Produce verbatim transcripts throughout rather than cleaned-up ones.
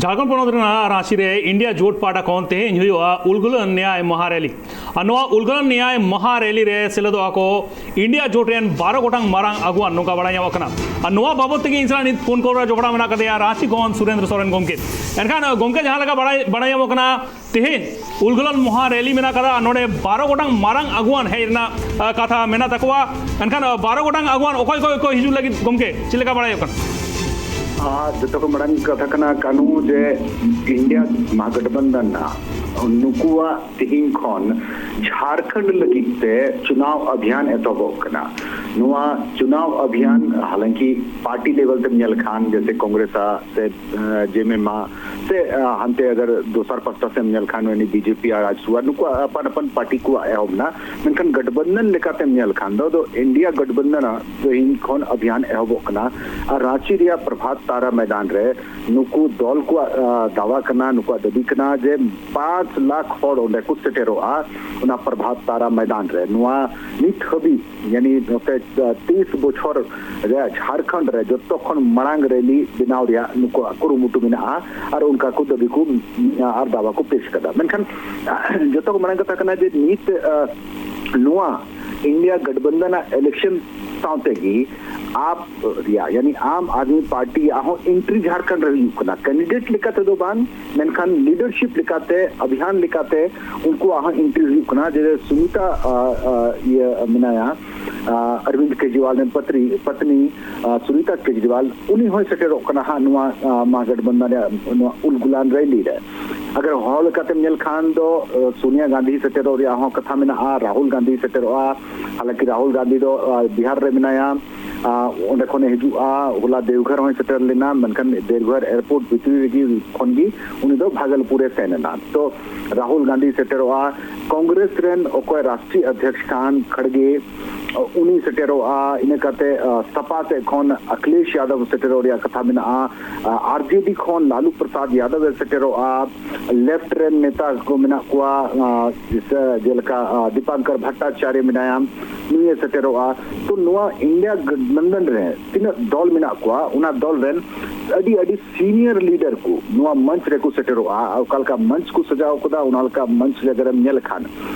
ᱡᱷᱟᱲᱠᱷᱚᱸᱰ ᱯᱚᱱᱚᱛ ᱨᱮᱱᱟᱜ ᱨᱟᱸᱪᱤ ᱨᱮ ᱤᱱᱰᱤᱭᱟ ᱡᱳᱴ ᱯᱟᱦᱴᱟ ᱠᱷᱚᱱ ᱛᱮᱦᱮᱧ ᱦᱩᱭᱩᱜᱼᱟ ᱩᱞᱜᱩᱞᱟᱱ ᱱᱮᱭᱟᱭ ᱢᱚᱦᱟ ᱨᱮᱞᱤ᱾ ᱟᱨ ᱱᱚᱣᱟ ᱩᱞᱜᱩᱞᱟᱱ ᱱᱮᱭᱟᱭ ᱢᱚᱦᱟ ᱨᱮᱞᱤ ᱨᱮ ᱥᱮᱞᱮᱫᱚᱜᱼᱟ ᱠᱚ ᱤᱱᱰᱤᱭᱟ ᱡᱳᱴ ᱨᱮᱱ ᱵᱟᱨᱚ ᱜᱚᱴᱟᱝ ᱢᱟᱨᱟᱝ ᱟᱹᱜᱩᱣᱟᱱ, ᱱᱚᱝᱠᱟ ᱵᱟᱲᱟᱭ ᱧᱟᱢᱚᱜ ᱠᱟᱱᱟ᱾ ᱟᱨ ᱱᱚᱣᱟ ᱵᱟᱵᱚᱫ ᱛᱮᱜᱮ ᱤᱧ ᱥᱟᱞᱟᱜ ᱱᱤᱛ ᱯᱷᱳᱱ ᱠᱚᱞ ᱨᱮ ᱡᱚᱯᱲᱟᱣ ᱢᱮᱱᱟᱜ ᱠᱟᱫᱮᱭᱟ ᱨᱟᱸᱪᱤ ᱠᱷᱚᱱ ᱥᱩᱨᱮᱱᱫᱨᱚ ᱥᱚᱨᱮᱱ ᱜᱚᱢᱠᱮ᱾ ᱮᱱᱠᱷᱟᱱ ᱜᱚᱢᱠᱮ, ᱡᱟᱦᱟᱸ ᱞᱮᱠᱟ ᱵᱟᱲᱟᱭ, ᱵᱟᱲᱟᱭ ᱧᱟᱢᱚᱜ ᱠᱟᱱᱟ, ᱛᱮᱦᱮᱧ ᱩᱞᱜᱩᱞᱟᱱ ᱢᱚᱦᱟ ᱨᱮᱞᱤ ᱢᱮᱱᱟᱜ ᱠᱟᱫᱟ, ᱟᱨ ᱱᱚᱰᱮ ᱵᱟᱨᱚ ᱜᱚᱴᱟᱝ ᱢᱟᱨᱟᱝ ᱟᱹᱜᱩᱣᱟᱱ ᱦᱮᱡ ᱨᱮᱱᱟᱜ, ᱟ, ᱠᱟᱛᱷᱟ ᱢᱮᱱᱟᱜ ᱛᱟᱠᱚᱣᱟ᱾ ᱮᱱᱠᱷᱟᱱ, ᱟ, ᱵᱟᱨᱚ ᱜᱚᱴᱟᱝ ᱟᱹᱜᱩᱣᱟᱱ ᱚᱠᱚᱭ ᱚᱠᱚᱭ ᱠᱚ ᱦᱤᱡᱩᱜ ᱞᱟᱹᱜᱤᱫ, ᱜᱚᱢᱠᱮ, ᱪᱮᱫ ᱞᱮᱠᱟ ᱵᱟᱲᱟᱭᱚᱜ ᱠᱟᱱᱟ? ᱟᱨ ᱡᱚᱛᱚ ᱠᱷᱚᱱ ᱢᱟᱲᱟᱝ ᱠᱟᱛᱷᱟ ᱠᱟᱱᱟ, ᱠᱟᱹᱱᱩ, ᱡᱮ ᱤᱱᱰᱤᱭᱟ ᱢᱟᱦᱟᱜᱟᱴᱵᱟᱱᱫᱷᱟᱱ ᱱᱩᱠᱩᱣᱟᱜ ᱛᱤᱦᱤᱧ ᱠᱷᱚᱱ ᱡᱷᱟᱲᱠᱷᱚᱸᱰ ᱞᱟᱹᱜᱤᱫ ᱛᱮ ᱪᱩᱱᱟᱣ ᱟᱵᱷᱤᱭᱟᱱ ᱮᱛᱚᱦᱚᱵᱚᱜ ᱠᱟᱱᱟ᱾ ᱱᱚᱣᱟ ᱪᱩᱱᱟᱣ ᱟᱵᱷᱤᱭᱟᱱ ᱦᱟᱞᱟᱝᱠᱤ ᱯᱟᱨᱴᱤ ᱞᱮᱵᱮᱞ ᱛᱮᱢ ᱧᱮᱞ ᱠᱷᱟᱱ, ᱡᱮᱥᱮ ᱠᱚᱝᱜᱨᱮᱥ ᱟᱜ ᱥᱮ ᱡᱮᱢᱮᱢᱟ ᱥᱮ, ᱟ, ᱦᱟᱱᱛᱮ ᱟᱜᱟᱨ ᱫᱚᱥᱟᱨ ᱯᱟᱥᱴᱟ ᱥᱮᱫ ᱮᱢ ᱧᱮᱞ ᱠᱷᱟᱱ, ᱩᱱᱤ ᱵᱤᱡᱮᱯᱤ ᱟᱨ ᱟᱡᱥᱩ ᱟᱨ ᱱᱩᱠᱩᱣᱟᱜ ᱟᱯᱟᱱ ᱟᱯᱟᱱ ᱯᱟᱨᱴᱤ ᱠᱚᱣᱟᱜ ᱮᱦᱚᱵ ᱮᱱᱟ᱾ ᱢᱮᱱᱠᱷᱟᱱ ᱜᱟᱴᱵᱟᱱᱫᱷᱟᱱ ᱞᱮᱠᱟᱛᱮᱢ ᱧᱮᱞ ᱠᱷᱟᱱ ᱫᱚ, ᱫᱚ ᱤᱱᱰᱤᱭᱟ ᱜᱟᱴᱵᱟᱱᱫᱷᱟᱱ ᱛᱮᱦᱮᱧ ᱠᱷᱚᱱ ᱟᱵᱷᱤᱭᱟᱱ ᱮᱦᱚᱵᱚᱜ ᱠᱟᱱᱟ᱾ ᱟᱨ ᱨᱟᱸᱪᱤ ᱨᱮᱭᱟᱜ ᱯᱨᱚᱵᱷᱟᱛ ᱛᱟᱨᱟ ᱢᱚᱭᱫᱟᱱ ᱨᱮ ᱱᱩᱠᱩ ᱫᱚᱞ ᱠᱚᱣᱟᱜ, ᱟ, ᱫᱟᱣᱟ ᱠᱟᱱᱟ, ᱱᱩᱠᱩᱣᱟᱜ ᱫᱟᱹᱵᱤ ᱠᱟᱱᱟ ᱡᱮ ᱯᱟᱸᱪ ᱞᱟᱠᱷ ᱦᱚᱲ ᱚᱸᱰᱮ ᱠᱚ ᱥᱮᱴᱮᱨᱚᱜᱼᱟ ᱚᱱᱟ ᱯᱨᱚᱵᱷᱟᱛ ᱛᱟᱨᱟ ᱢᱚᱭᱫᱟᱱ ᱨᱮ᱾ ᱱᱚᱣᱟ ᱱᱤᱛ ᱦᱟᱹᱵᱤᱡ, ᱭᱟᱱᱤ ᱱᱚᱛᱮ, ᱟ, ᱛᱤᱥ ᱵᱚᱪᱷᱚᱨ ᱨᱮ ᱡᱷᱟᱲᱠᱷᱚᱸᱰ ᱨᱮ ᱡᱚᱛᱚ ᱠᱷᱚᱱ ᱢᱟᱲᱟᱝ ᱨᱮᱞᱤ ᱵᱮᱱᱟᱣ ᱨᱮᱭᱟᱜ ᱱᱩᱠᱩᱣᱟᱜ ᱠᱩᱨᱩᱢᱩᱴᱩ ᱢᱮᱱᱟᱜᱼᱟ ᱟᱨ ᱚᱱᱠᱟ ᱠᱚ ᱫᱟᱹᱵᱤ ᱠᱚ, ᱟ, ᱟᱨ ᱫᱟᱣᱟ ᱠᱚ ᱯᱮᱥ ᱠᱟᱫᱟ᱾ ᱢᱮᱱᱠᱷᱟᱱ ᱡᱚᱛᱚ ᱠᱷᱚᱱ ᱢᱟᱲᱟᱝ ᱠᱟᱛᱷᱟ ᱠᱟᱱᱟ ᱡᱮ ᱱᱤᱛ, ᱟ, ᱱᱚᱣᱟ ᱤᱱᱰᱤᱭᱟ ᱜᱟᱴᱵᱟᱱᱫᱷᱟᱱ ᱟᱜ ᱤᱞᱮᱠᱥᱚᱱ ᱥᱟᱶᱛᱮ ᱜᱮ ᱟᱯ ᱨᱮᱭᱟᱜ, ᱭᱟᱱᱤ ᱟᱢ ᱟᱫᱢᱤ ᱯᱟᱨᱴᱤ ᱭᱟᱜ ᱦᱚᱸ ᱮᱱᱴᱨᱤ ᱡᱷᱟᱲᱠᱷᱚᱸᱰ ᱨᱮ ᱦᱩᱭᱩᱜ ᱠᱟᱱᱟ᱾ ᱠᱮᱱᱰᱤᱰᱮᱴ ᱞᱮᱠᱟᱛᱮ ᱫᱚ ᱵᱟᱝ, ᱢᱮᱱᱠᱷᱟᱱ ᱞᱤᱰᱟᱨᱥᱤᱯ ᱞᱮᱠᱟᱛᱮ, ᱟᱵᱷᱤᱭᱟᱱ ᱞᱮᱠᱟᱛᱮ ᱩᱱᱠᱩᱣᱟᱜ ᱦᱚᱸ ᱮᱱᱴᱨᱤ ᱦᱩᱭᱩᱜ ᱠᱟᱱᱟ᱾ ᱡᱮ ᱥᱩᱢᱤᱛᱟ, ᱟ, ᱟ, ᱤᱭᱟᱹ ᱢᱮᱱᱟᱭᱟ, ᱟ, ᱚᱨᱵᱤᱱᱫ ᱠᱮᱡᱨᱤᱣᱟᱞ ᱨᱮᱱ ᱯᱟᱛᱨᱤ, ᱯᱟᱛᱱᱤ, ᱟ, ᱥᱩᱱᱤᱛᱟ ᱠᱮᱡᱨᱤᱣᱟᱞ, ᱩᱱᱤ ᱦᱚᱸᱭ ᱥᱮᱴᱮᱨᱚᱜ ᱠᱟᱱᱟ ᱦᱟᱸᱜ ᱱᱚᱣᱟ, ᱟ, ᱢᱟᱦᱟᱜᱟᱴᱵᱟᱱᱫᱷᱟᱱ ᱨᱮᱭᱟᱜ ᱱᱚᱣᱟ ᱩᱞᱜᱩᱞᱟᱱ ᱨᱮᱞᱤ ᱨᱮ᱾ ᱟᱜᱟᱨ ᱦᱚᱲ ᱞᱮᱠᱟᱛᱮᱢ ᱧᱮᱞ ᱠᱷᱟᱱ ᱫᱚ, ᱟ, ᱥᱳᱱᱤᱭᱟ ᱜᱟᱱᱫᱷᱤ ᱥᱮᱴᱮᱨᱚᱜ ᱨᱮᱭᱟᱜ ᱦᱚᱸ ᱠᱟᱛᱷᱟ ᱢᱮᱱᱟᱜᱼᱟ, ᱨᱟᱦᱩᱞ ᱜᱟᱱᱫᱷᱤ ᱥᱮᱴᱮᱨᱚᱜᱼᱟ᱾ ᱦᱟᱞᱟᱝᱠᱤ ᱨᱟᱦᱩᱞ ᱜᱟᱱᱫᱷᱤ ᱫᱚ, ᱟ, ᱵᱤᱦᱟᱨ ᱨᱮ ᱢᱮᱱᱟᱭᱟ, ᱟ, ᱚᱸᱰᱮ ᱠᱷᱚᱱᱮ ᱦᱤᱡᱩᱜᱼᱟ᱾ ᱦᱚᱞᱟ ᱫᱮᱣᱜᱷᱚᱨ ᱦᱚᱸᱭ ᱥᱮᱴᱮᱨ ᱞᱮᱱᱟ, ᱢᱮᱱᱠᱷᱟᱱ ᱫᱮᱣᱜᱷᱚᱨ ᱮᱭᱟᱨᱯᱳᱨᱴ ᱵᱷᱤᱛᱨᱤ ᱨᱮᱜᱮ ᱠᱷᱚᱱ ᱜᱮ ᱩᱱᱤ ᱫᱚ ᱵᱷᱟᱜᱚᱞᱯᱩᱨ ᱮ ᱥᱮᱱ ᱮᱱᱟ᱾ ᱛᱚ ᱨᱟᱦᱩᱞ ᱜᱟᱱᱫᱷᱤ ᱥᱮᱴᱮᱨᱚᱜᱼᱟ, ᱠᱚᱝᱜᱨᱮᱥ ᱨᱮᱱ ᱚᱠᱚᱭ ᱨᱟᱥᱴᱨᱤᱭ ᱚᱫᱷᱭᱚᱠᱥ ᱠᱟᱱ ᱠᱷᱟᱲᱜᱮ, ᱩᱱᱤ ᱥᱮᱴᱮᱨᱚᱜᱼᱟ᱾ ᱤᱱᱟᱹ ᱠᱟᱛᱮ, ᱟ, ᱥᱟᱯᱟ ᱥᱮᱫ ᱠᱷᱚᱱ ᱟᱠᱷᱤᱞᱮᱥ ᱭᱟᱫᱚᱵ ᱥᱮᱴᱮᱨᱚᱜ ᱨᱮᱭᱟᱜ ᱠᱟᱛᱷᱟ ᱢᱮᱱᱟᱜᱼᱟ᱾ ᱟ, ᱟᱨᱡᱮᱰᱤ ᱠᱷᱚᱱ ᱞᱟᱞᱩ ᱯᱨᱚᱥᱟᱫᱽ ᱭᱟᱫᱚᱵ ᱮ ᱥᱮᱴᱮᱨᱚᱜᱼᱟ᱾ ᱞᱮᱯᱷᱴ ᱨᱮᱱ ᱱᱮᱛᱟ ᱠᱚ ᱢᱮᱱᱟᱜ ᱠᱚᱣᱟ, ᱟ, ᱡᱮ-, ᱡᱮᱞᱮᱠᱟ, ᱟ, ᱫᱤᱯᱟᱝᱠᱚᱨ ᱵᱷᱚᱴᱴᱟᱪᱟᱨᱭᱚ ᱢᱮᱱᱟᱭᱟ, ᱱᱩᱭᱮ ᱥᱮᱴᱮᱨᱚᱜᱼᱟ᱾ ᱛᱚ ᱱᱚᱣᱟ ᱤᱱᱰᱤᱭᱟ ᱜᱟᱴᱵᱟᱱᱫᱷᱟᱱ ᱨᱮ ᱛᱤᱱᱟᱹᱜ ᱫᱚᱞ ᱢᱮᱱᱟᱜ ᱠᱚᱣᱟ, ᱚᱱᱟ ᱫᱚᱞ ᱨᱮᱱ ᱟᱹᱰᱤ ᱟᱹᱰᱤ ᱥᱤᱱᱤᱭᱟᱨ ᱞᱤᱰᱟᱨ ᱠᱚ ᱱᱚᱣᱟ ᱢᱚᱧᱪ ᱨᱮᱠᱚ ᱥᱮᱴᱮᱨᱚᱜᱼᱟ᱾ ᱚᱠᱟ ᱞᱮᱠᱟ ᱢᱚᱧᱪ ᱠᱚ ᱥᱟᱡᱟᱣ ᱠᱟᱫᱟ, ᱚᱱᱟ ᱞᱮᱠᱟ ᱢᱚᱧᱪ ᱡᱟᱭᱜᱟ ᱨᱮᱢ ᱧᱮᱞ ᱠᱷᱟᱱ,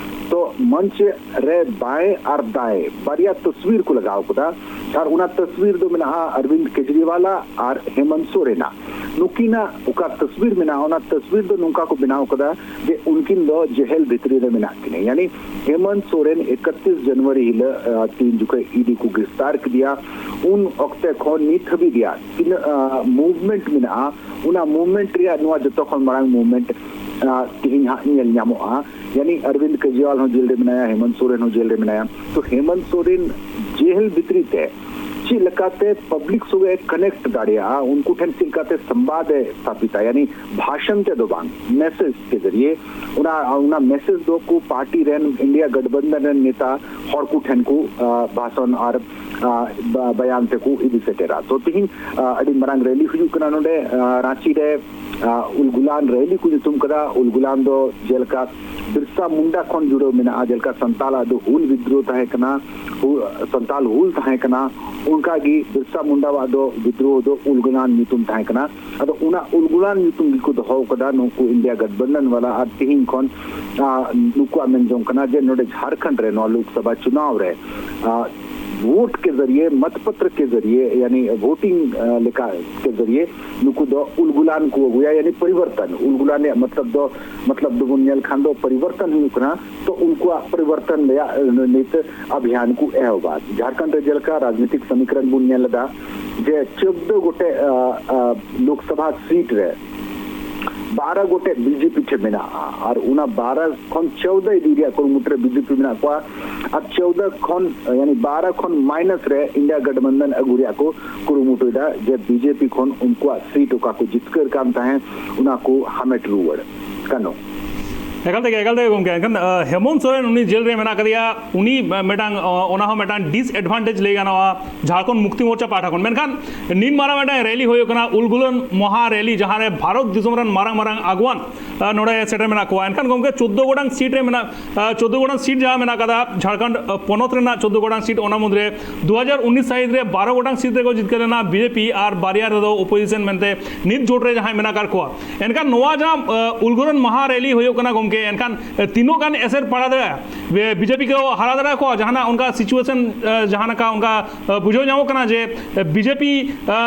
ᱛᱚ ᱢᱚᱧᱪ ᱨᱮ ᱵᱟᱭᱮᱸ ᱟᱨ ᱫᱟᱭᱮᱸ ᱵᱟᱨᱭᱟ ᱛᱚᱥᱣᱤᱨ ᱠᱚ ᱞᱟᱜᱟᱣ ᱠᱟᱫᱟ᱾ ᱟᱨ ᱚᱱᱟ ᱛᱚᱥᱣᱤᱨ ᱫᱚ ᱢᱮᱱᱟᱜᱼᱟ ᱟᱨᱵᱤᱱᱫ ᱠᱮᱡᱨᱤᱣᱟᱞᱟᱜ ᱟᱨ ᱦᱮᱢᱚᱱᱛ ᱥᱚᱨᱮᱱᱟᱜ᱾ ᱱᱩᱠᱤᱱᱟᱜ ᱚᱠᱟ ᱛᱚᱥᱣᱤᱨ ᱢᱮᱱᱟᱜᱼᱟ, ᱚᱱᱟ ᱛᱚᱥᱣᱤᱨ ᱫᱚ ᱱᱚᱝᱠᱟ ᱠᱚ ᱵᱮᱱᱟᱣ ᱠᱟᱫᱟ ᱡᱮ ᱩᱱᱠᱤᱱ ᱫᱚ ᱡᱮᱦᱮᱞ ᱵᱷᱤᱛᱨᱤ ᱨᱮ ᱢᱮᱱᱟᱜ ᱠᱤᱱᱟ᱾ ᱭᱟᱱᱤ ᱦᱮᱢᱚᱱᱛ ᱥᱚᱨᱮᱱ ᱮᱠᱟᱛᱨᱤᱥ ᱡᱟᱱᱩᱣᱟᱨᱤ ᱦᱤᱞᱳᱜ, ᱟᱸ, ᱛᱤᱱ ᱡᱚᱠᱷᱚᱡ ᱤᱰᱤ ᱠᱚ ᱜᱨᱮᱯᱛᱟᱨ ᱠᱮᱫᱮᱭᱟ, ᱩᱱ ᱚᱠᱛᱮ ᱠᱷᱚᱱ ᱱᱤᱛ ᱦᱟᱹᱵᱤᱡ ᱨᱮᱭᱟᱜ ᱛᱤᱱᱟᱹᱜ, ᱟᱸ, ᱢᱩᱵᱷᱢᱮᱱᱴ ᱢᱮᱱᱟᱜᱼᱟ, ᱚᱱᱟ ᱢᱩᱵᱷᱢᱮᱱᱴ ᱨᱮᱭᱟᱜ ᱱᱚᱣᱟ ᱡᱚᱛᱚ ᱠᱷᱚᱱ ᱢᱟᱲᱟᱝ ᱢᱩᱵᱷᱢᱮᱱᱴ, ᱟᱸ, ᱛᱮᱦᱮᱧ ᱦᱟᱸᱜ ᱧᱮᱞ ᱧᱟᱢᱚᱜᱼᱟ᱾ ᱭᱟᱱᱤ ᱚᱨᱵᱤᱱᱫ ᱠᱮᱡᱨᱤᱣᱟᱞ ᱦᱚᱸ ᱡᱮᱞ ᱨᱮ ᱢᱮᱱᱟᱭᱟ, ᱦᱮᱢᱚᱱᱛ ᱥᱚᱨᱮᱱ ᱦᱚᱸ ᱡᱮᱞ ᱨᱮ ᱢᱮᱱᱟᱭᱟ᱾ ᱛᱚ ᱦᱮᱢᱚᱱᱛ ᱥᱚᱨᱮᱱ ᱡᱮᱞ ᱵᱷᱤᱛᱨᱤ ᱛᱮ ᱪᱮᱫ ᱞᱮᱠᱟᱛᱮ ᱯᱟᱵᱽᱞᱤᱠ ᱥᱚᱸᱜᱮ ᱠᱟᱱᱮᱠᱴ ᱫᱟᱲᱮᱭᱟᱜᱼᱟ, ᱩᱱᱠᱩ ᱴᱷᱮᱱ ᱪᱮᱫ ᱞᱮᱠᱟᱛᱮ ᱥᱚᱢᱵᱟᱫ ᱮ ᱥᱛᱷᱟᱯᱤᱛᱟ, ᱭᱟᱱᱤ ᱵᱷᱟᱥᱚᱱ ᱛᱮᱫᱚ ᱵᱟᱝ, ᱢᱮᱥᱮᱡᱽ ᱠᱮ ᱡᱟᱹᱨᱤᱭᱮ, ᱚᱱᱟ, ᱚᱱᱟ ᱢᱮᱥᱮᱡᱽ ᱫᱚ ᱠᱚ ᱯᱟᱨᱴᱤ ᱨᱮᱱ ᱤᱱᱰᱤᱭᱟ ᱜᱟᱴᱵᱟᱱᱫᱷᱟᱱ ᱨᱮᱱ ᱱᱮᱛᱟ ᱦᱚᱲ ᱠᱚ ᱴᱷᱮᱱ ᱠᱚ, ᱟ, ᱵᱷᱟᱥᱚᱱ ᱟᱨ, ᱟ, ᱵᱟ-, ᱵᱟᱭᱟᱱ ᱛᱮᱠᱚ ᱤᱫᱤ ᱥᱮᱴᱮᱨᱟ᱾ ᱛᱚ ᱛᱤᱦᱤᱧ, ᱟ, ᱟᱹᱰᱤ ᱢᱟᱨᱟᱝ ᱨᱮᱞᱤ ᱦᱩᱭᱩᱜ ᱠᱟᱱᱟ ᱱᱚᱰᱮ, ᱟ, ᱨᱟᱸᱪᱤ ᱨᱮ, ᱟ, ᱩᱞᱜᱩᱞᱟᱱ ᱨᱮᱞᱤ ᱠᱚ ᱧᱩᱛᱩᱢ ᱠᱟᱫᱟ᱾ ᱩᱞᱜᱩᱞᱟᱱ ᱫᱚ ᱡᱮᱞᱮᱠᱟ ᱵᱤᱨᱥᱟ ᱢᱩᱱᱰᱟ ᱠᱷᱚᱱ ᱡᱩᱲᱟᱹᱣ ᱢᱮᱱᱟᱜᱼᱟ, ᱡᱮᱞᱮᱠᱟ ᱥᱟᱱᱛᱟᱞᱟᱜ ᱫᱚ ᱦᱩᱞ ᱵᱤᱫᱽᱨᱳᱦᱚ ᱛᱟᱦᱮᱸ ᱠᱟᱱᱟ, ᱦᱩ-, ᱥᱟᱱᱛᱟᱞ ᱦᱩᱞ ᱛᱟᱦᱮᱸ ᱠᱟᱱᱟ, ᱚᱱᱠᱟ ᱜᱮ ᱵᱤᱨᱥᱟ ᱢᱩᱱᱰᱟᱣᱟᱜ ᱫᱚ ᱵᱤᱫᱽᱨᱳᱦᱚ ᱫᱚ ᱩᱞᱜᱩᱞᱟᱱ ᱧᱩᱛᱩᱢ ᱛᱟᱦᱮᱸ ᱠᱟᱱᱟ᱾ ᱟᱫᱚ ᱚᱱᱟ ᱩᱞᱜᱩᱞᱟᱱ ᱧᱩᱛᱩᱢ ᱜᱮᱠᱚ ᱫᱚᱦᱚ ᱠᱟᱫᱟ ᱱᱩᱠᱩ ᱤᱱᱰᱤᱭᱟ ᱜᱟᱴᱵᱟᱱᱫᱷᱟᱱ ᱣᱟᱞᱟ᱾ ᱟᱨ ᱛᱤᱦᱤᱧ ᱠᱷᱚᱱ, ᱟ, ᱱᱩᱠᱩᱣᱟᱜ ᱢᱮᱱ ᱡᱚᱝ ᱠᱟᱱᱟ ᱡᱮ ᱱᱚᱰᱮ ᱡᱷᱟᱲᱠᱷᱚᱸᱰ ᱨᱮ ᱱᱚᱣᱟ ᱞᱳᱠᱥᱚᱵᱷᱟ ᱪᱩᱱᱟᱣ ᱨᱮ, ᱟ, ᱵᱷᱳᱴ ᱠᱮ ᱡᱟᱹᱨᱤᱭᱮ, ᱢᱚᱛᱯᱚᱛᱨᱚ ᱠᱮ ᱡᱟᱹᱨᱤᱭᱮ, ᱭᱟᱱᱤ ᱵᱷᱳᱴᱤᱝ, ᱟ, ᱞᱮᱠᱟ ᱠᱮ ᱡᱟᱹᱨᱤᱭᱮ ᱱᱩᱠᱩ ᱫᱚ ᱩᱞᱜᱩᱞᱟᱱ ᱠᱚ ᱟᱹᱜᱩᱭᱟ, ᱭᱟᱱᱤ ᱯᱚᱨᱤᱵᱚᱨᱛᱚᱱ᱾ ᱩᱞᱜᱩᱞᱟᱱ ᱨᱮᱭᱟᱜ ᱢᱚᱛᱞᱚᱵ ᱫᱚ, ᱢᱚᱛᱞᱚᱵ ᱫᱚᱵᱚᱱ ᱧᱮᱞ ᱠᱷᱟᱱ ᱫᱚ ᱯᱚᱨᱤᱵᱚᱨᱛᱚᱱ ᱦᱩᱭᱩᱜ ᱠᱟᱱᱟ᱾ ᱛᱚ ᱩᱱᱠᱩᱣᱟᱜ ᱯᱚᱨᱤᱵᱚᱨᱛᱚᱱ ᱨᱮᱭᱟᱜ, ᱟ, ᱱᱤᱛ ᱚᱵᱷᱤᱭᱟᱱ ᱠᱚ ᱮᱦᱚᱵᱟ᱾ ᱡᱷᱟᱲᱠᱷᱚᱸᱰ ᱨᱮ ᱡᱮᱞᱮᱠᱟ ᱨᱟᱡᱽᱱᱤᱛᱤᱠ ᱥᱚᱢᱤᱠᱨᱚᱱ ᱵᱚᱱ ᱧᱮᱞ ᱞᱮᱫᱟ ᱡᱮ ᱪᱳᱫᱽᱫᱳ ᱜᱚᱴᱮᱡ, ᱟ, ᱟ, ᱞᱳᱠᱥᱚᱵᱷᱟ ᱥᱤᱴ ᱨᱮ ᱵᱟᱨᱚ ᱜᱚᱴᱮᱡ ᱵᱤᱡᱮᱯᱤ ᱴᱷᱮᱱ ᱢᱮᱱᱟᱜᱼᱟ, ᱟᱨ ᱚᱱᱟ ᱵᱟᱨᱚ ᱠᱷᱚᱱ ᱪᱳᱫᱽᱫᱳ ᱤᱫᱤ ᱨᱮᱭᱟᱜ ᱠᱩᱨᱩᱢᱩᱴᱩ ᱨᱮ ᱵᱤᱡᱮᱯᱤ ᱢᱮᱱᱟᱜ ᱠᱚᱣᱟ᱾ ᱟᱨ ᱪᱳᱫᱽᱫᱳ ᱠᱷᱚᱱ, ᱭᱟᱱᱤ ᱵᱟᱨᱚ ᱠᱷᱚᱱ ᱢᱟᱭᱱᱟᱥ ᱨᱮ ᱤᱱᱰᱤᱭᱟ ᱜᱟᱴᱵᱟᱱᱫᱷᱟᱱ ᱟᱹᱜᱩ ᱨᱮᱭᱟᱜ ᱠᱚ ᱠᱩᱨᱩᱢᱩᱴᱩᱭᱮᱫᱟ, ᱡᱮ ᱵᱤᱡᱮᱯᱤ ᱠᱷᱚᱱ ᱩᱱᱠᱩᱣᱟᱜ ᱥᱤᱴ ᱚᱠᱟ ᱠᱚ ᱡᱤᱛᱠᱟᱹᱨ ᱠᱟᱱ ᱛᱟᱦᱮᱸᱫ, ᱚᱱᱟ ᱠᱚ ᱦᱟᱢᱮᱴ ᱨᱩᱣᱟᱹᱲ᱾ ᱠᱟᱱᱚ᱾ ᱮᱠᱟᱞ ᱛᱮᱜᱮ, ᱮᱠᱟᱞ ᱛᱮᱜᱮ ᱜᱚᱢᱠᱮ᱾ ᱮᱱᱠᱷᱟᱱ ᱦᱮᱢᱚᱱᱛ ᱥᱚᱨᱮᱱ ᱩᱱᱤ ᱡᱮᱞ ᱨᱮ ᱢᱮᱱᱟᱜ ᱟᱠᱟᱫᱮᱭᱟ, ᱩᱱᱤ ᱢᱤᱫᱴᱟᱝ ᱚᱱᱟ ᱦᱚᱸ ᱢᱤᱫᱴᱟᱝ ᱰᱤᱥ ᱮᱰᱵᱷᱟᱱᱴᱮᱡᱽ ᱞᱟᱹᱭ ᱜᱟᱱᱚᱜᱼᱟ ᱡᱷᱟᱲᱠᱷᱚᱸᱰ ᱢᱩᱠᱛᱤ ᱢᱳᱨᱪᱟ ᱯᱟᱦᱴᱟ ᱠᱷᱚᱱ᱾ ᱢᱮᱱᱠᱷᱟᱱ ᱱᱤᱱ ᱢᱟᱨᱟᱝ ᱢᱤᱫᱴᱟᱝ ᱨᱮᱞᱤ ᱦᱩᱭᱩᱜ ᱠᱟᱱᱟ, ᱩᱞᱜᱩᱞᱟᱱ ᱢᱚᱦᱟ ᱨᱮᱞᱤ, ᱡᱟᱦᱟᱸ ᱨᱮ ᱵᱷᱟᱨᱚᱛ ᱫᱤᱥᱚᱢ ᱨᱮᱱ ᱢᱟᱨᱟᱝ ᱢᱟᱨᱟᱝ ᱟᱜᱽᱣᱟᱱ ᱱᱚᱰᱮ ᱥᱮᱴᱮᱨ ᱢᱮᱱᱟᱜ ᱠᱚᱣᱟ᱾ ᱮᱱᱠᱷᱟᱱ ᱜᱚᱢᱠᱮ, ᱪᱳᱫᱽᱫᱳ ᱜᱚᱴᱟᱝ ᱥᱤᱴ ᱨᱮ ᱢᱮᱱᱟᱜ ᱪᱳᱫᱽᱫᱳ ᱜᱚᱴᱟᱝ ᱥᱤᱴ ᱡᱟᱦᱟᱸ ᱢᱮᱱᱟᱜ ᱟᱠᱟᱫᱟ ᱡᱷᱟᱲᱠᱷᱚᱸᱰ ᱯᱚᱱᱚᱛ ᱨᱮᱱᱟᱜ ᱪᱳᱫᱽᱫᱳ ᱜᱚᱴᱟᱝ ᱥᱤᱴ, ᱚᱱᱟ ᱢᱩᱫᱽᱨᱮ ᱫᱩ ᱦᱟᱡᱟᱨ ᱩᱱᱤᱥ ᱥᱟᱹᱦᱤᱛ ᱨᱮ ᱵᱟᱨᱚ ᱜᱚᱴᱟᱝ ᱥᱤᱴ ᱨᱮᱠᱚ ᱡᱤᱛᱠᱟᱹᱨ ᱞᱮᱱᱟ ᱵᱤᱡᱮᱯᱤ, ᱟᱨ ᱵᱟᱨᱭᱟ ᱨᱮᱫᱚ ᱚᱯᱳᱡᱤᱥᱚᱱ ᱢᱮᱱᱛᱮ ᱱᱤᱛ ᱡᱳᱴ ᱨᱮ ᱡᱟᱦᱟᱸᱭ ᱢᱮᱱᱟᱜ ᱟᱠᱟᱫ ᱠᱚᱣᱟ᱾ ᱮᱱᱠᱷᱟᱱ ᱱᱚᱣᱟ ᱡᱟᱦᱟᱸ ᱩᱞᱜᱩᱞᱟᱱ ᱢᱟᱦᱟ ᱨᱮᱞᱤ ᱦᱩᱭᱩᱜ ᱠᱟᱱᱟ ᱜᱚᱢᱠᱮ, ᱮᱱᱠᱷᱟᱱ ᱛᱤᱱᱟᱹᱜ ᱜᱟᱱ ᱮᱥᱮᱨ ᱯᱟᱲᱟᱣ ᱫᱟᱲᱮᱭᱟᱜᱼᱟ ᱵᱤᱡᱮᱯᱤ ᱠᱚ ᱦᱟᱨᱟ ᱫᱟᱲᱮᱭᱟᱠᱚᱣᱟ? ᱡᱟᱦᱟᱱᱟᱜ ᱚᱱᱠᱟ ᱥᱤᱪᱩᱭᱮᱥᱚᱱ ᱡᱟᱦᱟᱸ ᱞᱮᱠᱟ ᱚᱱᱠᱟ ᱵᱩᱡᱷᱟᱹᱣ ᱧᱟᱢᱚᱜ ᱠᱟᱱᱟ ᱡᱮ ᱵᱤᱡᱮᱯᱤ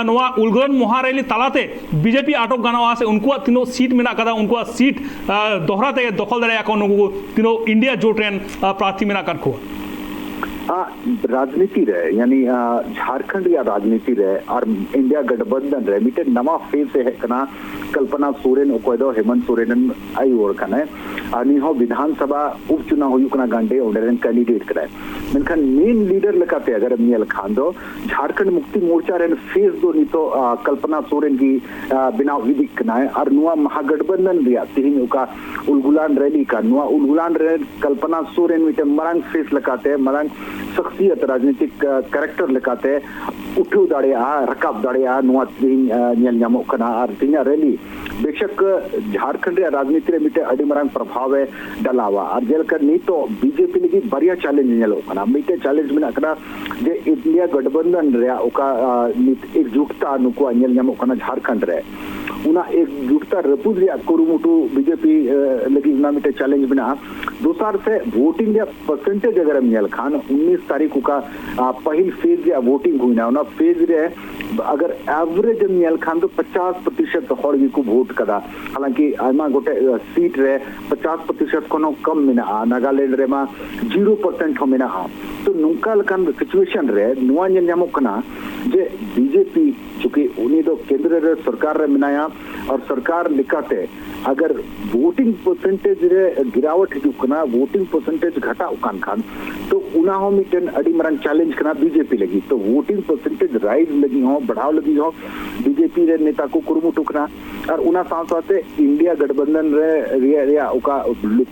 ᱱᱚᱣᱟ ᱩᱞᱜᱩᱞᱟᱱ ᱢᱚᱦᱟ ᱨᱮᱞᱤ ᱛᱟᱞᱟᱛᱮ ᱵᱤᱡᱮᱯᱤ ᱟᱴᱚᱠ ᱜᱟᱱᱚᱜᱼᱟ, ᱥᱮ ᱩᱱᱠᱩᱣᱟᱜ ᱛᱤᱱᱟᱹᱜ ᱥᱤᱴ ᱢᱮᱱᱟᱜ ᱟᱠᱟᱫᱟ, ᱩᱱᱠᱩᱣᱟᱜ ᱥᱤᱴ ᱫᱚᱦᱲᱟ ᱛᱮ ᱫᱚᱠᱷᱚᱞ ᱫᱟᱲᱮᱭᱟᱜᱼᱟ ᱠᱚ ᱱᱩᱠᱩ ᱛᱤᱱᱟᱹᱜ ᱤᱱᱰᱤᱭᱟ ᱡᱳᱴ ᱨᱮᱱ ᱯᱨᱟᱨᱛᱷᱤ ᱢᱮᱱᱟᱜ ᱟᱠᱟᱫ ᱠᱚᱣᱟ? ᱨᱟᱡᱽᱱᱤᱛᱤ ᱨᱮ, ᱭᱟᱱᱤ ᱡᱷᱟᱲᱠᱷᱚᱸᱰ ᱨᱮᱭᱟᱜ ᱨᱟᱡᱽᱱᱤᱛᱤ ᱨᱮ ᱟᱨ ᱤᱱᱰᱤᱭᱟ ᱜᱟᱴᱵᱟᱱᱫᱷᱚᱱ ᱨᱮ ᱢᱤᱫᱴᱮᱱ ᱱᱟᱣᱟ ᱯᱷᱮᱡᱽ ᱮ ᱦᱮᱡ ᱠᱟᱱᱟ᱾ ᱠᱚᱞᱯᱚᱱᱟ ᱥᱚᱨᱮᱱ, ᱚᱠᱚᱭ ᱫᱚ ᱦᱮᱢᱚᱱᱛ ᱥᱚᱨᱮᱱ ᱨᱮᱱ ᱟᱭᱳ ᱦᱚᱲ ᱠᱟᱱᱟᱭ, ᱟᱨ ᱱᱩᱭ ᱦᱚᱸ ᱵᱤᱫᱷᱟᱱ ᱥᱚᱵᱷᱟ ᱩᱯᱪᱩᱱᱟᱣ ᱦᱩᱭᱩᱜ ᱠᱟᱱᱟ ᱜᱟᱱᱰᱮ, ᱚᱸᱰᱮ ᱨᱮᱱ ᱠᱮᱱᱰᱤᱰᱮᱴ ᱠᱟᱱᱟᱭ᱾ ᱢᱮᱱᱠᱷᱟᱱ ᱢᱮᱱ ᱞᱤᱰᱟᱨ ᱞᱮᱠᱟᱛᱮ ᱟᱜᱟᱨ ᱮᱢ ᱧᱮᱞ ᱠᱷᱟᱱ ᱫᱚ ᱡᱷᱟᱲᱠᱷᱚᱸᱰ ᱢᱩᱠᱛᱤ ᱢᱳᱨᱪᱟ ᱨᱮᱱ ᱯᱷᱮᱡᱽ ᱫᱚ ᱱᱤᱛᱚᱜ ᱠᱚᱞᱯᱚᱱᱟ ᱥᱚᱨᱮᱱ ᱜᱮ ᱵᱮᱱᱟᱣ ᱤᱫᱤᱜ ᱠᱟᱱᱟᱭ᱾ ᱟᱨ ᱱᱚᱣᱟ ᱢᱟᱦᱟᱜᱟᱴᱵᱟᱱᱫᱷᱚᱱ ᱨᱮᱭᱟᱜ ᱛᱮᱦᱮᱧ ᱚᱠᱟ ᱩᱞᱜᱩᱞᱟᱱ ᱨᱮᱞᱤ ᱠᱟᱱ, ᱱᱚᱣᱟ ᱩᱞᱜᱩᱞᱟᱱ ᱨᱮ ᱠᱚᱞᱯᱚᱱᱟ ᱥᱚᱨᱮᱱ ᱢᱤᱫᱴᱮᱱ ᱢᱟᱨᱟᱝ ᱯᱷᱮᱡᱽ ᱞᱮᱠᱟᱛᱮ, ᱢᱟᱨᱟᱝ ᱥᱚᱠᱥᱤᱭᱟᱛ, ᱨᱟᱡᱽᱱᱤᱛᱤᱠ ᱠᱮᱨᱮᱠᱴᱟᱨ ᱞᱮᱠᱟᱛᱮ ᱩᱴᱷᱟᱹᱣ ᱫᱟᱲᱮᱭᱟᱜᱼᱟ, ᱨᱟᱠᱟᱵ ᱫᱟᱲᱮᱭᱟᱜᱼᱟ, ᱱᱚᱣᱟ ᱛᱮᱦᱮᱧ ᱧᱮᱞ ᱧᱟᱢᱚᱜ ᱠᱟᱱᱟ᱾ ᱟᱨ ᱛᱮᱦᱮᱧᱟᱜ ᱨᱮᱞᱤ ᱵᱮᱥᱚᱠ ᱡᱷᱟᱲᱠᱷᱚᱸᱰ ᱨᱮᱭᱟᱜ ᱨᱟᱡᱽᱱᱤᱛᱤ ᱨᱮ ᱢᱤᱫᱴᱮᱱ ᱟᱹᱰᱤ ᱢᱟᱨᱟᱝ ᱯᱨᱚᱵᱷᱟᱵᱽ ᱮ ᱰᱟᱞᱟᱣᱟ᱾ ᱟᱨ ᱡᱮᱞᱮᱠᱟ ᱱᱤᱛᱚᱜ ᱵᱤᱡᱮᱯᱤ ᱞᱟᱹᱜᱤᱫ ᱵᱟᱨᱭᱟ ᱪᱮᱞᱮᱧᱡᱽ ᱧᱮᱞᱚᱜ ᱠᱟᱱᱟ᱾ ᱢᱤᱫᱴᱮᱱ ᱪᱮᱞᱮᱧᱡᱽ ᱢᱮᱱᱟᱜ ᱠᱟᱱᱟ ᱡᱮ ᱤᱱᱰᱤᱭᱟ ᱜᱚᱴᱵᱚᱱᱫᱷᱚᱱ ᱨᱮᱭᱟᱜ ᱚᱠᱟ ᱱᱤᱛ ᱮᱠᱡᱩᱴᱛᱟ ᱱᱩᱠᱩᱣᱟᱜ ᱧᱮᱞ ᱧᱟᱢᱚᱜ ᱠᱟᱱᱟ ᱡᱷᱟᱲᱠᱷᱚᱸᱰ ᱨᱮ, ᱚᱱᱟ ᱮᱠᱡᱩᱴᱛᱟ ᱨᱟᱹᱯᱩᱫ ᱨᱮᱭᱟᱜ ᱠᱩᱨᱩᱢᱩᱴᱩ ᱵᱤᱡᱮᱯᱤ ᱞᱟᱹᱜᱤᱫ ᱚᱱᱟ ᱢᱤᱫᱴᱮᱱ ᱪᱮᱞᱮᱧᱡᱽ ᱢᱮᱱᱟᱜᱼᱟ᱾ ᱫᱚᱥᱟᱨ ᱥᱮ ᱵᱷᱳᱴᱤᱝ ᱨᱮᱭᱟᱜ ᱯᱟᱨᱥᱮᱱᱴᱮᱡᱽ ᱟᱜᱟᱨ ᱮᱢ ᱧᱮᱞ ᱠᱷᱟᱱ, ᱩᱱᱤᱥ ᱛᱟᱹᱨᱤᱠᱷ ᱚᱠᱟ ᱯᱟᱹᱦᱤᱞ ᱯᱷᱮᱡᱽ ᱨᱮᱭᱟᱜ ᱵᱷᱳᱴᱤᱝ ᱦᱩᱭᱱᱟ, ᱚᱱᱟ ᱯᱷᱮᱡᱽ ᱨᱮ ᱟᱜᱟᱨ ᱮᱵᱷᱨᱮᱡᱽ ᱮᱢ ᱧᱮᱞ ᱠᱷᱟᱱ ᱫᱚ ᱯᱚᱪᱟᱥ ᱯᱨᱚᱛᱤᱥᱚᱛ ᱦᱚᱲ ᱜᱮᱠᱚ ᱵᱷᱳᱴ ᱠᱟᱫᱟ᱾ ᱦᱟᱞᱟᱝᱠᱤ ᱟᱭᱢᱟ ᱜᱚᱴᱮᱡ ᱥᱤᱴ ᱨᱮ ᱯᱚᱪᱟᱥ ᱯᱨᱚᱛᱤᱥᱚᱛ ᱠᱷᱚᱱ ᱦᱚᱸ ᱠᱚᱢ ᱢᱮᱱᱟᱜᱼᱟ, ᱱᱟᱜᱟᱞᱮᱱᱰ ᱨᱮᱢᱟ ᱡᱤᱨᱳ ᱯᱟᱨᱥᱮᱱᱴ ᱦᱚᱸ ᱢᱮᱱᱟᱜᱼᱟ᱾ ᱛᱚ ᱱᱚᱝᱠᱟ ᱞᱮᱠᱟᱱ ᱥᱤᱪᱩᱭᱮᱥᱚᱱ ᱨᱮ ᱱᱚᱣᱟ ᱧᱮᱞ ᱧᱟᱢᱚᱜ ᱠᱟᱱᱟ ᱡᱮ ᱵᱤᱡᱮᱯᱤ, ᱪᱩᱸᱠᱤ ᱩᱱᱤ ᱫᱚ ᱠᱮᱱᱫᱨᱚ ᱨᱮ ᱥᱚᱨᱠᱟᱨ ᱨᱮ ᱢᱮᱱᱟᱭᱟ, ᱟᱨ ᱥᱚᱨᱠᱟᱨ ᱞᱮᱠᱟᱛᱮ ᱟᱜᱟᱨ ᱵᱷᱳᱴᱤᱝ ᱯᱟᱨᱥᱮᱱᱴᱮᱡᱽ ᱨᱮ ᱜᱤᱨᱟᱣᱟᱴ ᱦᱤᱡᱩᱜ ᱠᱟᱱᱟ, ᱵᱷᱳᱴᱤᱝ ᱯᱟᱨᱥᱮᱱᱴᱮᱡᱽ ᱜᱷᱟᱴᱟᱜ ᱠᱟᱱ ᱠᱷᱟᱱ, ᱛᱚ ᱚᱱᱟ ᱦᱚᱸ ᱢᱤᱫᱴᱮᱱ ᱟᱹᱰᱤ ᱢᱟᱨᱟᱝ ᱪᱮᱞᱮᱧᱡᱽ ᱠᱟᱱᱟ ᱵᱤᱡᱮᱯᱤ ᱞᱟᱹᱜᱤᱫ᱾ ᱛᱚ ᱣᱳᱴᱤᱝ ᱯᱟᱨᱥᱮᱱᱴᱮᱡᱽ ᱨᱟᱭᱤᱡᱽ ᱞᱟᱹᱜᱤᱫ ᱦᱚᱸ, ᱵᱟᱲᱦᱟᱣ ᱞᱟᱹᱜᱤᱫ ᱦᱚᱸ ᱵᱤᱡᱮᱯᱤ ᱨᱮᱱ ᱱᱮᱛᱟ ᱠᱚ ᱠᱩᱨᱩᱢᱩᱴᱩ ᱠᱟᱱᱟ᱾ ᱟᱨ ᱚᱱᱟ ᱥᱟᱶ ᱥᱟᱶᱛᱮ ᱤᱱᱰᱤᱭᱟ ᱜᱟᱴᱵᱟᱱᱫᱷᱟᱱ ᱨᱮ ᱨᱮᱭᱟᱜ, ᱨᱮᱭᱟᱜ ᱚᱠᱟ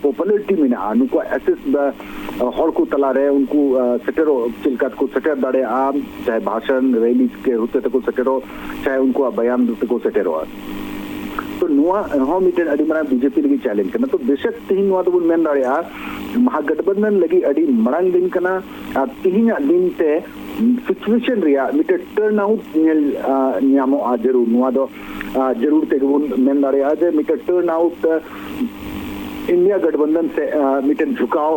ᱯᱚᱯᱩᱞᱟᱨᱤᱴᱤ ᱢᱮᱱᱟᱜᱼᱟ, ᱱᱩᱠᱩᱣᱟᱜ ᱮᱥᱮᱥ ᱦᱚᱲ ᱠᱚ ᱛᱟᱞᱟᱨᱮ ᱩᱱᱠᱩ ᱥᱮᱴᱮᱨᱚᱜ ᱪᱮᱫ ᱞᱮᱠᱟ ᱛᱮᱠᱚ ᱥᱮᱴᱮᱨ ᱫᱟᱲᱮᱭᱟᱜᱼᱟ, ᱪᱟᱦᱮ ᱵᱷᱟᱥᱚᱱ ᱨᱮᱞᱤ ᱠᱮ ᱦᱚᱛᱮ ᱛᱮᱠᱚ ᱥᱮᱴᱮᱨᱚᱜ, ᱪᱟᱦᱮ ᱩᱱᱠᱩᱣᱟᱜ ᱵᱟᱭᱟᱱ ᱛᱮᱠᱚ ᱥᱮᱴᱮᱨᱚᱜᱼᱟ᱾ ᱛᱚ ᱱᱚᱣᱟ ᱦᱚᱸ ᱢᱤᱫᱴᱮᱱ ᱟᱹᱰᱤ ᱢᱟᱨᱟᱝ ᱵᱤᱡᱮᱯᱤ ᱞᱟᱹᱜᱤᱫ ᱪᱮᱞᱮᱧᱡᱽ ᱠᱟᱱᱟ᱾ ᱛᱚ ᱵᱮᱥᱮᱠ ᱛᱮᱦᱮᱧ ᱱᱚᱣᱟ ᱫᱚᱵᱚᱱ ᱢᱮᱱ ᱫᱟᱲᱮᱭᱟᱜᱼᱟ, ᱢᱟᱦᱟᱜᱟᱴᱵᱟᱱᱫᱷᱟᱱ ᱞᱟᱹᱜᱤᱫ ᱟᱹᱰᱤ ᱢᱟᱨᱟᱝ ᱫᱤᱱ ᱠᱟᱱᱟ᱾ ᱟᱨ ᱛᱮᱦᱮᱧᱟᱜ ᱫᱤᱱ ᱛᱮ ᱥᱤᱪᱩᱭᱮᱥᱚᱱ ᱨᱮᱭᱟᱜ ᱢᱤᱫᱴᱮᱱ ᱴᱟᱨᱱ ᱟᱣᱩᱴ ᱧᱮᱞ ᱧᱟᱢᱚᱜᱼᱟ᱾ ᱡᱟᱹᱨᱩᱲ ᱱᱚᱣᱟ ᱫᱚ ᱡᱟᱹᱨᱩᱲ ᱛᱮᱜᱮ ᱵᱚᱱ ᱢᱮᱱ ᱫᱟᱲᱮᱭᱟᱜᱼᱟ ᱡᱮ ᱢᱤᱫᱴᱮᱱ ᱴᱟᱨᱱ ᱟᱣᱩᱴ ᱤᱱᱰᱤᱭᱟ ᱜᱟᱴᱵᱟᱱᱫᱷᱟᱱ ᱥᱮ ᱢᱤᱫᱴᱮᱱ ᱡᱷᱩᱠᱟᱣ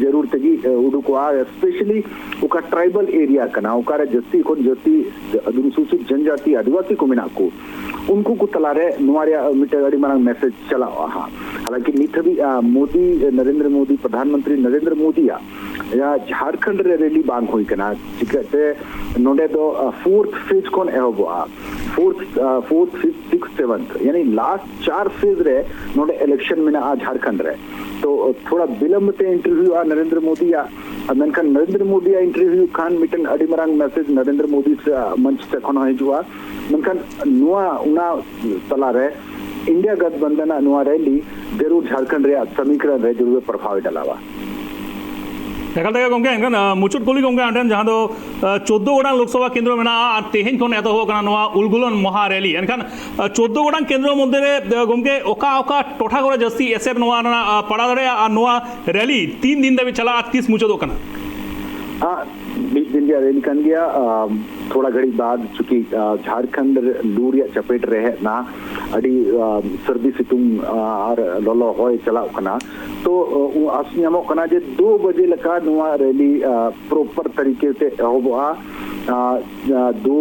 ᱡᱟᱹᱨᱩᱲ ᱛᱮᱜᱮ ᱩᱰᱩᱠᱚᱜᱼᱟ᱾ ᱥᱯᱮᱥᱟᱞᱤ ᱚᱠᱟ ᱴᱨᱟᱭᱵᱟᱞ ᱮᱨᱤᱭᱟ ᱠᱟᱱᱟ, ᱚᱠᱟᱨᱮ ᱡᱟᱹᱥᱛᱤ ᱠᱷᱚᱱ ᱡᱟᱹᱥᱛᱤ ᱚᱱᱩᱥᱩᱪᱤᱛ ᱡᱚᱱᱡᱟᱛᱤ ᱟᱹᱫᱤᱵᱟᱹᱥᱤ ᱠᱚ ᱢᱮᱱᱟᱜ ᱠᱚ, ᱩᱱᱠᱩ ᱠᱚ ᱛᱟᱞᱟᱨᱮ ᱱᱚᱣᱟ ᱨᱮᱭᱟᱜ ᱢᱤᱫᱴᱮᱱ ᱟᱹᱰᱤ ᱢᱟᱨᱟᱝ ᱢᱮᱥᱮᱡᱽ ᱪᱟᱞᱟᱜᱼᱟ ᱦᱟᱸᱜ᱾ ᱦᱟᱞᱟᱝᱠᱤ ᱱᱤᱛ ᱦᱟᱹᱵᱤᱡ ᱢᱳᱫᱤ, ᱱᱚᱨᱮᱱᱫᱨᱚ ᱢᱳᱫᱤ, ᱯᱨᱚᱫᱷᱟᱱ ᱢᱚᱱᱛᱨᱤ ᱱᱚᱨᱮᱱᱫᱨᱚ ᱢᱳᱫᱤᱭᱟᱜ ᱡᱷᱟᱲᱠᱷᱚᱸᱰ ᱨᱮ ᱨᱮᱞᱤ ᱵᱟᱝ ᱦᱩᱭ ᱠᱟᱱᱟ᱾ ᱪᱤᱠᱟᱹᱛᱮ ᱱᱚᱰᱮ ᱫᱚ ᱯᱷᱳᱨᱛᱷ ᱯᱷᱮᱡᱽ ᱠᱷᱚᱱ ᱮᱦᱚᱵᱚᱜᱼᱟ, fourth, fourth, fifth, six, seventh, ᱭᱟᱱᱤ ᱞᱟᱥᱴ ᱪᱟᱨ ᱯᱷᱮᱡᱽ ᱨᱮ ᱱᱚᱰᱮ ᱤᱞᱮᱠᱥᱚᱱ ᱢᱮᱱᱟᱜᱼᱟ ᱡᱷᱟᱲᱠᱷᱚᱸᱰ ᱨᱮ᱾ ᱛᱚ ᱛᱷᱚᱲᱟ ᱵᱤᱞᱚᱢᱵ ᱛᱮ ᱮᱱᱴᱨᱤ ᱦᱩᱭᱩᱜᱼᱟ ᱱᱚᱨᱮᱱᱫᱨᱚ ᱢᱳᱫᱤᱭᱟᱜ᱾ ᱢᱮᱱᱠᱷᱟᱱ ᱱᱚᱨᱮᱱᱫᱨᱚ ᱢᱳᱫᱤᱭᱟᱜ ᱮᱱᱴᱨᱤ ᱦᱩᱭᱩᱜ ᱠᱷᱟᱱ ᱢᱤᱫᱴᱮᱱ ᱟᱹᱰᱤ ᱢᱟᱨᱟᱝ ᱢᱮᱥᱮᱡᱽ ᱱᱚᱨᱮᱱᱫᱨᱚ ᱢᱳᱫᱤ ᱢᱚᱧᱪ ᱥᱮᱫ ᱠᱷᱚᱱ ᱦᱚᱸ ᱦᱤᱡᱩᱜᱼᱟ᱾ ᱢᱮᱱᱠᱷᱟᱱ ᱱᱚᱣᱟ, ᱚᱱᱟ ᱛᱟᱞᱟᱨᱮ ᱤᱱᱰᱤᱭᱟ ᱜᱟᱴᱵᱟᱱᱫᱷᱟᱱᱟᱜ ᱱᱚᱣᱟ ᱨᱮᱞᱤ ᱡᱟᱹᱨᱩᱲ ᱡᱷᱟᱲᱠᱷᱚᱸᱰ ᱨᱮᱭᱟᱜ ᱥᱚᱢᱤᱠᱨᱚᱱ ᱨᱮ ᱡᱟᱹᱨᱩᱲ ᱯᱨᱚᱵᱷᱟᱣ ᱮ ᱰᱟᱞᱟᱣᱟ᱾ ᱮᱠᱟᱞ ᱛᱮᱜᱮ ᱜᱚᱢᱠᱮ, ᱮᱱᱠᱷᱟᱱ ᱢᱩᱪᱟᱹᱫ ᱠᱩᱞᱤ ᱜᱚᱢᱠᱮ ᱟᱢ ᱴᱷᱮᱱ, ᱡᱟᱦᱟᱸ ᱫᱚ ᱪᱳᱫᱽᱫᱳ ᱜᱚᱴᱟᱝ ᱞᱳᱠᱥᱚᱵᱷᱟ ᱠᱮᱱᱫᱨᱚ ᱢᱮᱱᱟᱜᱼᱟ ᱟᱨ ᱛᱮᱦᱮᱧ ᱠᱷᱚᱱ ᱮᱛᱚᱦᱚᱵ ᱠᱟᱱᱟ ᱱᱚᱣᱟ ᱩᱞᱜᱩᱞᱚᱱ ᱢᱚᱦᱟ ᱨᱮᱞᱤ᱾ ᱮᱱᱠᱷᱟᱱ ᱪᱳᱫᱽᱫᱳ ᱜᱚᱴᱟᱝ ᱠᱮᱱᱫᱨᱚ ᱢᱚᱫᱽᱫᱷᱮ ᱨᱮ ᱜᱚᱢᱠᱮ ᱚᱠᱟ ᱚᱠᱟ ᱴᱚᱴᱷᱟ ᱠᱚᱨᱮ ᱡᱟᱹᱥᱛᱤ ᱮᱥᱮᱨ ᱱᱚᱣᱟ ᱨᱮᱱᱟᱜ ᱯᱟᱲᱟᱣ ᱫᱟᱲᱮᱭᱟᱜᱼᱟ ᱟᱨ ᱱᱚᱣᱟ ᱨᱮᱞᱤ ᱛᱤᱱ ᱫᱤᱱ ᱫᱷᱟᱹᱵᱤᱡ ᱪᱟᱞᱟᱜᱼᱟ ᱟᱨ ᱛᱤᱥ ᱢᱩᱪᱟᱹᱫᱚᱜ ᱠᱟᱱᱟ? ᱢᱤᱫ ᱫᱤᱱ ᱨᱮᱭᱟᱜ ᱨᱮᱞᱤ ᱠᱟᱱ ᱜᱮᱭᱟ᱾ ᱛᱷᱚᱲᱟ ᱜᱷᱟᱹᱲᱤᱡ ᱵᱟᱫ ᱪᱩᱸᱠᱤ ᱡᱷᱟᱲᱠᱷᱚᱸᱰ ᱞᱩ ᱨᱮᱭᱟᱜ ᱪᱟᱯᱮᱴ ᱨᱮ ᱦᱮᱡ ᱮᱱᱟ, ᱟᱹᱰᱤ ᱥᱟᱹᱨᱫᱤ ᱥᱤᱛᱩᱝ ᱟᱨ ᱞᱚᱞᱚ ᱦᱚᱭ ᱪᱟᱞᱟᱜ ᱠᱟᱱᱟ᱾ ᱛᱚ ᱟᱸᱥ ᱧᱟᱢᱚᱜ ᱠᱟᱱᱟ ᱡᱮ ᱫᱩ ᱵᱟᱡᱮ ᱞᱮᱠᱟ ᱱᱚᱣᱟ ᱨᱮᱞᱤ ᱯᱨᱚᱯᱟᱨ ᱛᱟᱹᱨᱤᱠᱮ ᱛᱮ ᱮᱦᱚᱵᱚᱜᱼᱟ᱾ ᱫᱩ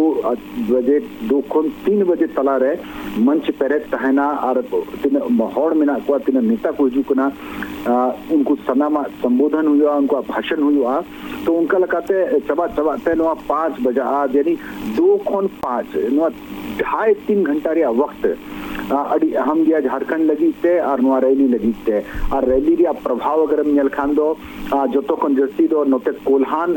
ᱵᱟᱡᱮ, ᱫᱩ ᱠᱷᱚᱱ ᱛᱤᱱ ᱵᱟᱡᱮ ᱛᱟᱞᱟᱨᱮ ᱢᱚᱧᱪ ᱯᱮᱨᱮᱡ ᱛᱟᱦᱮᱱᱟ ᱟᱨ ᱛᱤᱱᱟᱹᱜ ᱦᱚᱲ ᱢᱮᱱᱟᱜ ᱠᱚᱣᱟ, ᱛᱤᱱᱟᱹᱜ ᱱᱮᱛᱟ ᱠᱚ ᱦᱤᱡᱩᱜ ᱠᱟᱱᱟ, ᱩᱱᱠᱩ ᱥᱟᱱᱟᱢᱟᱜ ᱥᱚᱢᱵᱳᱫᱷᱚᱱ ᱦᱩᱭᱩᱜᱼᱟ, ᱩᱱᱠᱩᱣᱟᱜ ᱵᱷᱟᱥᱚᱱ ᱦᱩᱭᱩᱜᱼᱟ᱾ ᱛᱚ ᱚᱱᱠᱟ ᱞᱮᱠᱟᱛᱮ ᱪᱟᱵᱟᱜ ᱪᱟᱵᱟᱜ ᱛᱮ ᱱᱚᱣᱟ ᱯᱟᱸᱪ ᱵᱟᱡᱟᱜᱼᱟ, ᱡᱟᱹᱱᱤᱡ ᱫᱩ ᱠᱷᱚᱱ ᱯᱟᱸᱪ, ᱱᱚᱣᱟ ᱰᱷᱟᱭ ᱛᱤᱱ ᱜᱷᱚᱱᱴᱟ ᱨᱮᱭᱟᱜ ᱣᱟᱠᱛ ᱟᱹᱰᱤ ᱟᱦᱟᱢ ᱜᱮᱭᱟ ᱡᱷᱟᱲᱠᱷᱚᱸᱰ ᱞᱟᱹᱜᱤᱫ ᱛᱮ ᱟᱨ ᱱᱚᱣᱟ ᱨᱮᱞᱤ ᱞᱟᱹᱜᱤᱫ ᱛᱮ᱾ ᱟᱨ ᱨᱮᱞᱤ ᱨᱮᱭᱟᱜ ᱯᱨᱚᱵᱷᱟᱵᱽ ᱟᱜᱟᱨᱮᱢ ᱧᱮᱞ ᱠᱷᱟᱱ ᱫᱚ ᱡᱚᱛᱚ ᱠᱷᱚᱱ ᱡᱟᱹᱥᱛᱤ ᱫᱚ ᱱᱚᱛᱮ ᱠᱳᱞᱦᱟᱱ,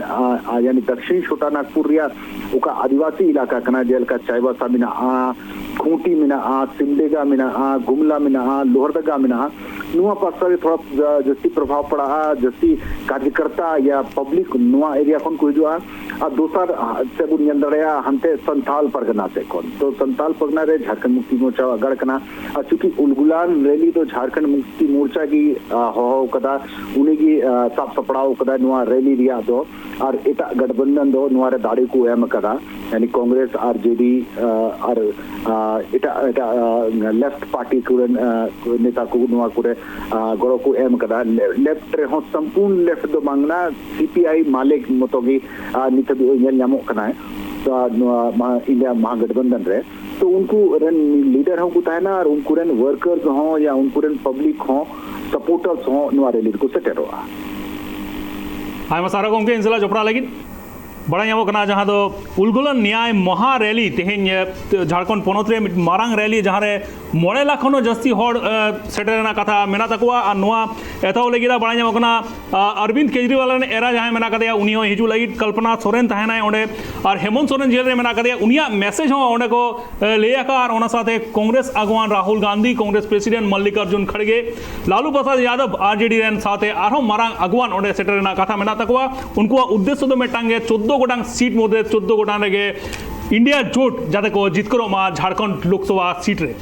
ᱭᱟᱱᱤ ᱫᱟᱠᱥᱤᱱ ᱪᱷᱳᱴᱟᱱᱟᱜᱽᱯᱩᱨ ᱨᱮᱭᱟᱜ ᱚᱠᱟ ᱟᱹᱫᱤᱵᱟᱹᱥᱤ ᱮᱞᱟᱠᱟ ᱠᱟᱱᱟ, ᱡᱮᱞᱮᱠᱟ ᱪᱟᱭᱵᱟᱥᱟ ᱢᱮᱱᱟᱜᱼᱟ, ᱠᱷᱩᱸᱴᱤ ᱢᱮᱱᱟᱜᱼᱟ, ᱥᱤᱢᱰᱮᱜᱟ ᱢᱮᱱᱟᱜᱼᱟ, ᱜᱩᱢᱞᱟ ᱢᱮᱱᱟᱜᱼᱟ, ᱞᱳᱦᱟᱨᱫᱟᱜᱟ ᱢᱮᱱᱟᱜᱼᱟ, ᱱᱚᱣᱟ ᱯᱟᱥᱴᱟ ᱨᱮ ᱛᱷᱚᱲᱟ ᱡᱟᱹᱥᱛᱤ ᱯᱨᱚᱵᱷᱟᱵᱽ ᱯᱟᱲᱟᱜᱼᱟ, ᱡᱟᱹᱥᱛᱤ ᱠᱟᱨᱡᱚᱠᱚᱨᱛᱟ ᱭᱟ ᱯᱟᱵᱽᱞᱤᱠ ᱱᱚᱣᱟ ᱮᱨᱤᱭᱟ ᱠᱷᱚᱱ ᱠᱚ ᱦᱤᱡᱩᱜᱼᱟ᱾ ᱟᱨ ᱫᱚᱥᱟᱨ ᱥᱮᱫ ᱵᱚᱱ ᱧᱮᱞ ᱫᱟᱲᱮᱭᱟᱜᱼᱟ ᱦᱟᱱᱛᱮ ᱥᱟᱱᱛᱟᱞ ᱯᱟᱨᱜᱟᱱᱟ ᱥᱮᱫ ᱠᱷᱚᱱ᱾ ᱛᱚ ᱥᱟᱱᱛᱟᱞ ᱯᱟᱨᱜᱟᱱᱟ ᱨᱮ ᱡᱷᱟᱲᱠᱷᱚᱸᱰ ᱢᱩᱠᱛᱤ ᱢᱳᱨᱪᱟ ᱟᱜᱟᱲ ᱠᱟᱱᱟ᱾ ᱟᱨ ᱪᱩᱸᱠᱤ ᱩᱞᱜᱩᱞᱟᱱ ᱨᱮᱞᱤ ᱫᱚ ᱡᱷᱟᱲᱠᱷᱚᱸᱰ ᱢᱩᱠᱛᱤ ᱢᱳᱨᱪᱟ ᱜᱮ ᱦᱚᱦᱚ ᱠᱟᱫᱟ, ᱩᱱᱤᱜᱮ ᱥᱟᱵ ᱥᱟᱯᱲᱟᱣ ᱠᱟᱫᱟ ᱱᱚᱣᱟ ᱨᱮᱞᱤ ᱨᱮᱭᱟᱜ ᱫᱚ᱾ ᱟᱨ ᱮᱴᱟᱜ ᱜᱟᱴᱵᱚᱱᱫᱷᱚᱱ ᱫᱚ ᱱᱚᱣᱟ ᱨᱮ ᱫᱟᱲᱮ ᱠᱚ ᱮᱢ ᱠᱟᱫᱟ, ᱭᱟᱱᱤ ᱠᱚᱝᱜᱨᱮᱥ ᱟᱨ ᱡᱮᱰᱤ ᱟᱨ ᱮᱴᱟᱜ ᱮᱴᱟᱜ ᱞᱮᱯᱷᱴ ᱯᱟᱨᱴᱤ ᱠᱚᱨᱮᱱ ᱱᱮᱛᱟ ᱠᱚ ᱱᱚᱣᱟ ᱠᱚᱨᱮ ᱜᱚᱲᱚ ᱠᱚ ᱮᱢ ᱠᱟᱫᱟ᱾ ᱞᱮᱯᱷᱴ ᱨᱮᱦᱚᱸ ᱥᱚᱢᱯᱩᱨᱱ ᱞᱮᱯᱷᱴ ᱫᱚ ᱵᱟᱝ ᱠᱟᱱᱟ, ᱥᱤᱯᱤᱟᱭ ᱢᱟᱞᱮ ᱢᱚᱛᱚ ᱜᱮ ᱱᱤᱛ ᱦᱟᱹᱵᱤᱡ ᱧᱮᱞ ᱧᱟᱢᱚᱜ ᱠᱟᱱᱟ ᱱᱚᱣᱟ ᱤᱱᱰᱤᱭᱟ ᱢᱚᱦᱟᱜᱚᱴᱵᱚᱱᱫᱷᱚᱱ ᱨᱮ᱾ ᱛᱚ ᱩᱱᱠᱩ ᱨᱮᱱ ᱞᱤᱰᱟᱨ ᱦᱚᱸᱠᱚ ᱛᱟᱦᱮᱱᱟ ᱟᱨ ᱩᱱᱠᱩ ᱨᱮᱱ ᱣᱟᱨᱠᱟᱨᱥ ᱦᱚᱸ ᱭᱟ ᱩᱱᱠᱩ ᱨᱮᱱ ᱯᱟᱵᱽᱞᱤᱠ ᱦᱚᱸ, ᱥᱟᱯᱳᱨᱴᱟᱨᱥ ᱦᱚᱸ ᱱᱚᱣᱟ ᱨᱮᱞᱤ ᱨᱮᱠᱚ ᱥᱮᱴᱮᱨᱚᱜᱼᱟ᱾ ᱟᱭᱢᱟ ᱥᱟᱨᱦᱟᱣ ᱜᱚᱢᱠᱮ, ᱤᱧ ᱥᱟᱞᱟᱜ ᱡᱚᱯᱲᱟᱣ ᱞᱟᱹᱜᱤᱫ᱾ ᱵᱟᱲᱟᱭ ᱧᱟᱢᱚᱜ ᱠᱟᱱᱟ ᱡᱟᱦᱟᱸ ᱫᱚ ᱩᱞᱜᱩᱞᱟᱱ ᱱᱮᱭᱟᱭ ᱢᱚᱦᱟ ᱨᱮᱞᱤ ᱛᱮᱦᱮᱧ ᱡᱷᱟᱲᱠᱷᱚᱸᱰ ᱯᱚᱱᱚᱛ ᱨᱮ ᱢᱤᱫ ᱢᱟᱨᱟᱝ ᱨᱮᱞᱤ, ᱡᱟᱦᱟᱸ ᱨᱮ ᱢᱚᱬᱮ ᱞᱟᱠᱷ ᱠᱷᱚᱱ ᱦᱚᱸ ᱡᱟᱹᱥᱛᱤ ᱦᱚᱲ ᱥᱮᱴᱮᱨ ᱨᱮᱱᱟᱜ ᱠᱟᱛᱷᱟ ᱢᱮᱱᱟᱜ ᱛᱟᱠᱚᱣᱟ᱾ ᱟᱨ ᱱᱚᱣᱟ ᱮᱛᱚᱦᱚᱵ ᱞᱟᱹᱜᱤᱫ ᱵᱟᱲᱟᱭ ᱧᱟᱢᱚᱜ ᱠᱟᱱᱟ ᱟᱨᱵᱤᱱᱫ ᱠᱮᱡᱨᱤᱣᱟᱞ ᱨᱮᱱ ᱮᱨᱟ ᱡᱟᱦᱟᱸᱭ ᱢᱮᱱᱟᱜ ᱠᱟᱫᱮᱭᱟ, ᱩᱱᱤ ᱦᱚᱸ ᱦᱤᱡᱩᱜ ᱞᱟᱹᱜᱤᱫ᱾ ᱠᱚᱞᱯᱚᱱᱟ ᱥᱚᱨᱮᱱ ᱛᱟᱦᱮᱱᱟᱭ ᱚᱸᱰᱮ, ᱟᱨ ᱦᱮᱢᱚᱱᱛ ᱥᱚᱨᱮᱱ ᱡᱮᱞ ᱨᱮ ᱢᱮᱱᱟᱜ ᱠᱟᱫᱮᱭᱟ, ᱩᱱᱤᱭᱟᱜ ᱢᱮᱥᱮᱡᱽ ᱦᱚᱸ ᱚᱸᱰᱮ ᱠᱚ ᱞᱟᱹᱭ ᱟᱠᱟᱫᱼᱟ᱾ ᱟᱨ ᱚᱱᱟ ᱥᱟᱶᱛᱮ ᱠᱚᱝᱜᱨᱮᱥ ᱟᱜᱩᱣᱟᱱ ᱨᱟᱦᱩᱞ ᱜᱟᱱᱫᱷᱤ, ᱠᱚᱝᱜᱨᱮᱥ ᱯᱨᱮᱥᱤᱰᱮᱱᱴ ᱢᱟᱞᱞᱤᱠᱟᱨᱡᱩᱱ ᱠᱷᱟᱲᱜᱮ, ᱞᱟᱞᱩ ᱯᱨᱚᱥᱟᱫᱽ ᱭᱟᱫᱚᱵ ᱟᱨᱡᱮᱰᱤ ᱨᱮᱱ ᱥᱟᱶᱛᱮ ᱟᱨᱦᱚᱸ ᱢᱟᱨᱟᱝ ᱟᱜᱩᱣᱟᱱ ᱚᱸᱰᱮ ᱥᱮᱴᱮᱨ ᱨᱮᱱᱟᱜ ᱠᱟᱛᱷᱟ ᱢᱮᱱᱟᱜ ᱛᱟᱠᱚᱣᱟ᱾ ᱩᱱᱠᱩᱣᱟᱜ ᱩᱫᱽᱫᱮᱥᱥᱚ ᱫᱚ ᱢᱤᱫᱴᱟᱝ ᱜᱮ, ᱪᱳᱫᱽᱫᱳ ᱜᱚᱴᱟᱝ ᱥᱤᱴ ᱢᱚᱫᱽᱫᱷᱮ ᱪᱳᱫᱽᱫᱳ ᱜᱚᱴᱟᱝ ᱨᱮᱜᱮ ᱤᱱᱰᱤᱭᱟ ᱡᱳᱴ ᱡᱟᱛᱮ ᱠᱚ ᱡᱤᱛᱠᱟᱹᱨᱚᱜ ᱢᱟ ᱡᱷᱟᱲᱠᱷᱚᱸᱰ ᱞᱳᱠᱥᱚᱵᱷᱟ ᱥᱤᱴ ᱨᱮ᱾